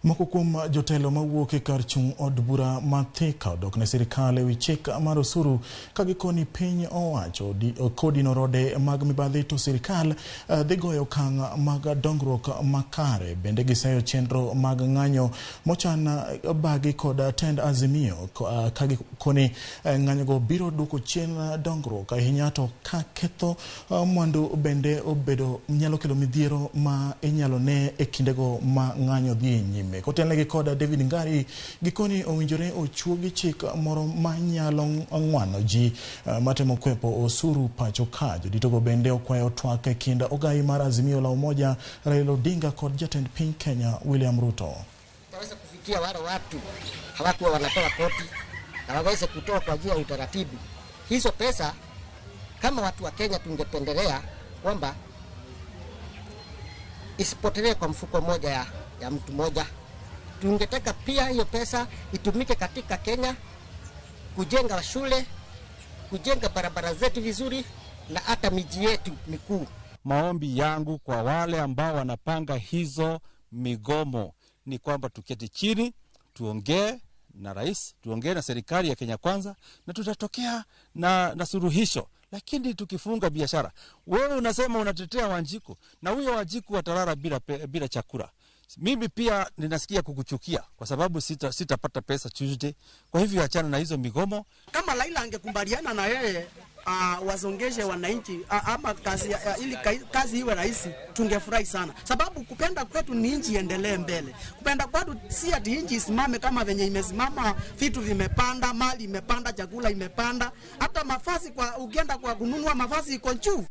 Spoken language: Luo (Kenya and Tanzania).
Moko kuom jotelo mawuok e kar chung' od bura ma Thika odok ne sirikal ewi chik mar osuru ka gikoni piny owacho kodino rode mag mibadhi to sirikal dhi goyo okang' mag dongruok makare. Bende giseyo chenro mag ng'anyo mochan bagi kod tend Azimio ka gikoni ng'anyogo biro duoko chien dongruok ahinya to ka ketho mwandu bende obedo nyalo kelo midhiero ma inyalo ne e kindego ma ng'anyo dhi nyime. Kotelnegi kod David Ngari, gikoni owinjore ochuogi chik moro ma nyalo ng'wano ji matemo kwepo osuru pacho ka. Joditogo bende okwayo twak e kind ogai mar Azimio la Umoja Raila Odinga kod jatend piny Kenya William Ruto. Tutaweza kufikia wale watu hawakuwa wanatoa kodi na waweze kutoa kwa njia ya utaratibu hizo pesa. Kama watu wa Kenya tungependelea kwamba isipotelee kwa mfuko moja ya mtu moja. Tungetaka pia hiyo pesa itumike katika Kenya kujenga shule, kujenga barabara zetu vizuri na hata miji yetu mikuu. Maombi yangu kwa wale ambao wanapanga hizo migomo ni kwamba tuketi chini, tuongee na rais, tuongee na serikali ya Kenya Kwanza na tutatokea na suluhisho. Lakini tukifunga biashara, wewe unasema unatetea Wanjiku na huyo Wanjiku atalala bila chakula. Mimi pia ninasikia kukuchukia kwa sababu sitapata pesa Tuesday. Kwa hivyo achana na hizo migomo. Kama Raila angekubaliana na yeye wasongeshe wananchi ama kazi, ili kazi iwe rahisi, tungefurahi sana. Sababu kupenda kwetu ni nchi iendelee mbele. Kupenda kwetu si ati nchi isimame kama venye imesimama, vitu vimepanda, mali imepanda, chakula imepanda, hata mavazi, kwa ukienda kwa kununua mavazi iko juu.